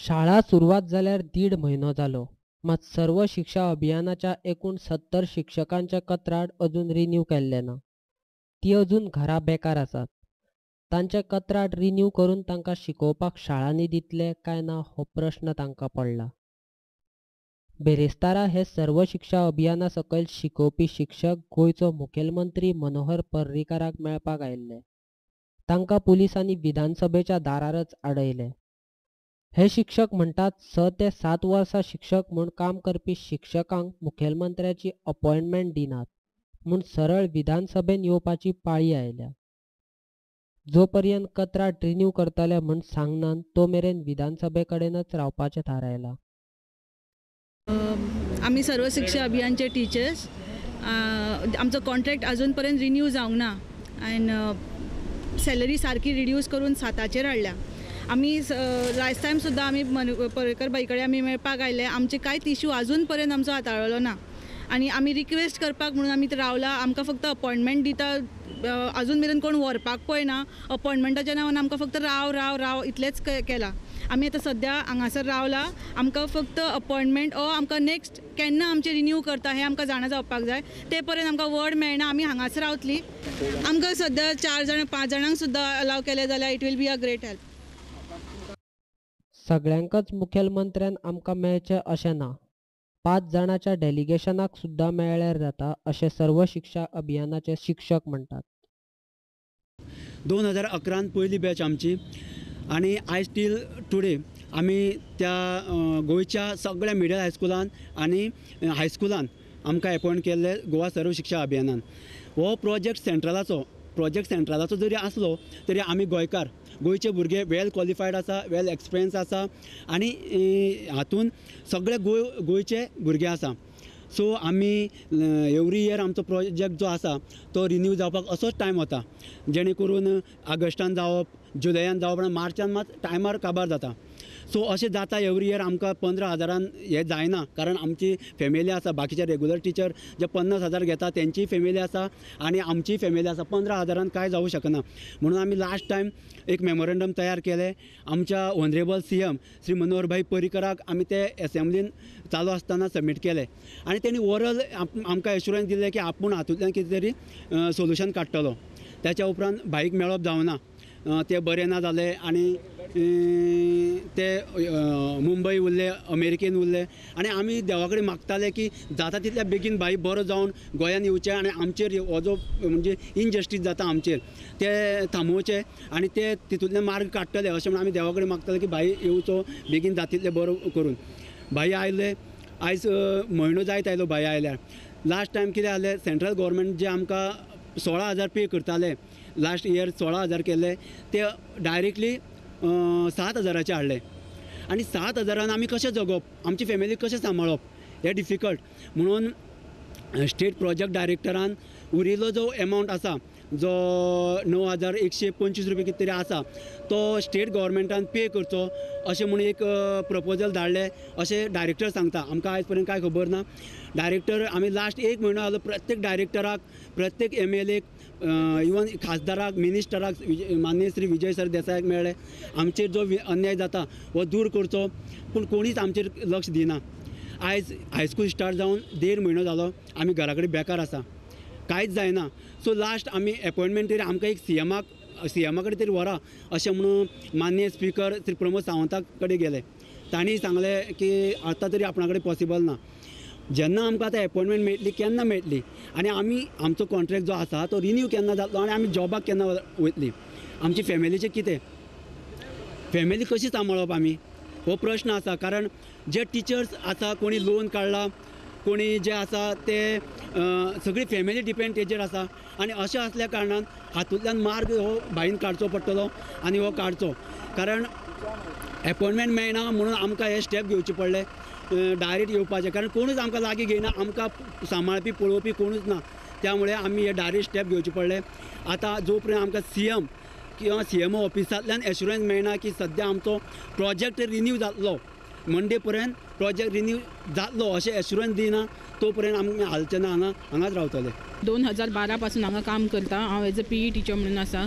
शाळा सुरवात जाल्यार 1.5 म्हयनो जालो, मात सर्व शिक्षा अभियानाच्या एकूण 70 शिक्षकांचे कंत्राट अजून रिन्यू केल्ले ना. ती अजून घरा बेकार आसात. तांचे कंत्राट रिन्यू करून तांकां शिकोवपाक शाळांनी दितले काय ना हो प्रश्न तांकां पडला. बेरेस्तारा हे सर्व शिक्षा अभियाना सकयल शिकोवपी शिक्षक गोंयचो मुखेलमंत्री मनोहर पर्रीकाराक मेळपाक आयिल्ले. तांकां पुलिसांनी विधानसभेच्या दारारच आडयले. हे शिक्षक म्हणटात 6 ते 7 वर्सां शिक्षक म्हूण काम करपी शिक्षकांक मुखेलमंत्र्याची अपॉयंटमेंट दिनात म्हूण सरळ विधानसभेन येवपाची पाळी आयल्या. जो पर्यंत कंत्राट रिन्यू करतले म्हूण सांगनात तो मेरेन विधानसभे कडेनच रावपाचें थारायलां. आमी सर्व शिक्षा अभियानचे टिचर्स, आमचो कॉन्ट्रॅक्ट अजून पर्यंत रिन्यू जावंक ना आनी सॅलरी सारकी रिड्यूस करून 7चेर हाडल्या. आमी लास्ट टायम सुद्दां आमी पर्रीकर बाई कडेन आमी मेळपाक आयले, आमचे कांयच इशू अजून पर्यंत आमचो हाताळलो ना आनी आमी रिक्वेस्ट करपाक म्हणून आमी रावला. आमकां फक्त अपॉयंटमेंट दिता, अजून मेरेन कोण व्हरपाक पळयना. अपॉयंटमेंटाच्या नांवान आमकां फक्त राव राव राव इतलेंच केलां. आमी आतां सद्या हांगासर रावला, आमकां फक्त अपॉयंटमेंट ओ आमकां नेक्स्ट केन्ना आमचें रिन्यू करता हें आमकां जाणा जावपाक जाय. ते पर्यंत आमकां वर्ड मेळना, आमी हांगासर रावतली. आमकां सद्या 4 जाणां 5 जाणांक सुद्दां अलाव केलें जाल्यार it will be a great help. सगळ्यांकच मुखेलमंत्र्यान आमकां मेळचें अशें ना, 5 जाणांच्या डेलिगेशनाक सुद्दां मेळ्ळ्यार जाता अशें सर्व शिक्षा अभियानाचे शिक्षक म्हणटात. 2011 पयली बॅच आमची आनी आयज टील टुडे आमी त्या गोंयच्या सगळ्या मिडल हायस्कुलान आनी हायस्कुलान आमकां एपॉयंट केल्ले गोवा सर्व शिक्षा अभियानान. हो प्रोजेक्ट सेंट्रलाचो जरी आसलो तरी आमी गोंयकार, गोंयचे भुरगे वेल क्वॉलिफायड आसा, वेल एक्सपिरियन्स आसा आनी हातून सगळे गोंयचे भुरगे आसा. सो आमी एवरी इयर आमचो प्रोजेक्ट जो आसा तो रिन्यू जावपाक असोच टायम वता, जेणे करून ऑगस्टान जावप, जुलयान जावप आनी मार्चान मात टायमार काबार जाता. सो अशें जाता एवरी इयर आमकां 15,000 हें जायना, कारण आमची फॅमिली आसा. बाकीचे रेगुलर टिचर जे 50,000 घेता तेंचीय फॅमिली आसा आनी आमचीय फॅमिली आसा. 15,000 कांय जावूं शकना म्हणून आमी लास्ट टायम एक मेमोरेंडम तयार केलें. आमच्या ऑनरेबल CM Shri Manohar भाई पर्रीकराक आमी ते एसेंब्लीन चालू आसतना सबमीट केलें आनी तेणी ओरल आमकां एश्युरन्स दिलें की आपूण हातूंतल्यान कितें तरी सोल्युशन काडटलो. त्याच्या उपरांत भाईक मेळप जावना, ते बरे ना जाले आनी ते मुंबय उरले, अमेरिकेन उरले आनी आमी देवा कडेन मागताले की जाता तितल्या बेगीन भाई बरो जावन गोंयान येवचें आनी आमचेर हो जो म्हणजे इनजस्टीस जाता आमचेर ते थांबोवचें आनी ते तितूंतल्यान मार्ग काडटले अशें म्हणून आमी देवा कडेन मागताले की भाई येवचो बेगीन जाता तितलें बरो करून. भाई आयले, आयज म्हयनो जायत आयलो भाई आयल्यार. लास्ट टायम कितें जालें, सेंट्रल गव्हर्मेंट जे आमकां 16,000 पे करताले, लास्ट इयर 16,000 केल्ले, ते डायरेक्टली 7,000 हाडले आनी 7,000 आमी कशें जगप, आमची फॅमिली कशें सांबाळप हें डिफिकल्ट. म्हणून स्टेट प्रोजेक्ट डायरेक्टरान उरिल्लो जो एमावंट आसा, जो 9,125 रुपया कितें तरी आसा, तो स्टेट गव्हर्मेंटान पे करचो अशें म्हूण एक प्रपोजल धाडलें अशें डायरेक्टर सांगता. आमकां आयज पर्यंत कांय खबर ना. डायरेक्टर आमी लास्ट 1 म्हयनो जालो प्रत्येक डायरेक्टराक, प्रत्येक MLA, even खासदाराक, मिनिस्टराक, माननीय श्री विजय सरदेसायाक मेळ्ळे. आमचेर जो अन्याय जाता हो दूर करचो, पूण कोणीच आमचेर लक्ष दिना. आयज हायस्कूल स्टार्ट जावन 1.5 म्हयनो जालो, आमी घरा कडेन बेकार आसा, कांयच जायना. सो लास्ट आमी एपॉयंटमेंट तरी आमकां एक CMA कडेन तरी व्हरा अशें म्हणून माननीय स्पिकर श्री प्रमोद सावंता कडेन गेले. तांणी सांगलें की आतां तरी आपणा कडेन पॉसिबल ना. जेन्ना आमकां आतां एपॉयंटमेंट मेळटली, केन्ना मेळटली आनी आमी आमचो कॉन्ट्रॅक्ट जो आसा तो रिन्यू केन्ना जातलो आनी आमी जॉबाक केन्ना वयतली, आमची फॅमिलीचें कितें, फॅमिली कशी सांबाळप आमी, हो प्रश्न आसा. कारण जे टिचर्स आसा, कोणी लोन काडला, कोणी जे आसा ते सगळी फॅमिली डिपेंड तेजेर आसा आनी अशें आसल्या कारणान हातूंतल्यान मार्ग हो भाईन काडचो पडटलो आनी हो काडचो, कारण एपॉयंटमेंट मेळना म्हणून आमकां हे स्टेप घेवचे पडले डायरेक्ट येवपाचें, कारण कोणूच आमकां लागीं घेयना, आमकां सांबाळपी पळोवपी कोणूच ना. त्यामुळे आमी हे डायरेक्ट स्टेप घेवचे पडले. आतां जो पर्यंत आमकां CM किंवा CMO ऑफिसांतल्यान एश्युरन्स मेळना की सद्या आमचो प्रोजेक्ट रिन्यू जातलो मंडे पर्यंत प्रोजेक्ट रिन्यू जातलो अशें एश्युरन्स दिना तो पर्यंत आमी हालचे ना, हांगा हांगाच रावतले. 2012 पासून हांगा काम करता हांव, एज अ पीई टिचर म्हणून आसा.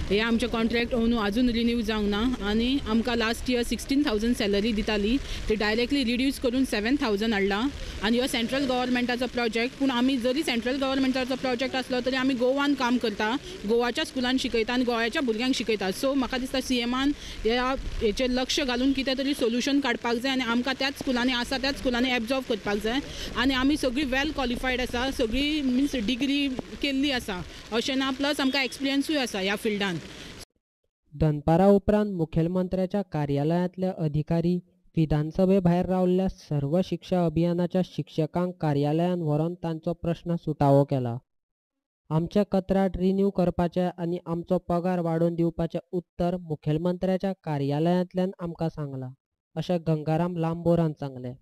हे आमचे कॉन्ट्रॅक्ट अंदू अजून रिन्यू जावंक ना आनी आमकां लास्ट इयर 16,000 सॅलरी दिताली, ती डायरेक्टली रिड्यूस करून 7,000 हाडला. आनी हो सेंट्रल गव्हर्मेंटाचो प्रोजेक्ट, पूण आमी जरी सेंट्रल गव्हर्मेंटाचो प्रोजेक्ट आसलो तरी आमी गोवान काम करता, गोवाच्या स्कुलान शिकयता आनी गोव्याच्या भुरग्यांक शिकयता. सो म्हाका दिसता सीएमान ह्या हेचेर लक्ष घालून कितें तरी सोल्युशन काडपाक जाय आनी आमकां त्याच स्कुलांनी आसा त्याच स्कुलांनी एब्जॉर्ब करपाक जाय. आनी आमी सगळीं वेल क्वॉलिफायड आसा, सगळीं मिन्स डिग्री केल्ली आसा अशें ना, प्लस आमकां एक्सपिरियन्सूय आसा ह्या फिल्डान. दनपारा उपरांत मुखेलमंत्र्याच्या कार्यालयांतले अधिकारी विधानसभे भायर रावल्ल्या सर्व शिक्षा अभियानाच्या शिक्षकांक कार्यालयांत व्हरून तांचो प्रश्न सुटावो केला. आमचे कंत्राट रिन्यू करपाचे आनी आमचो पगार वाडोवन दिवपाचें उत्तर मुखेलमंत्र्याच्या कार्यालयांतल्यान आमकां सांगलां, अशें गंगाराम लांबोरान सांगलें.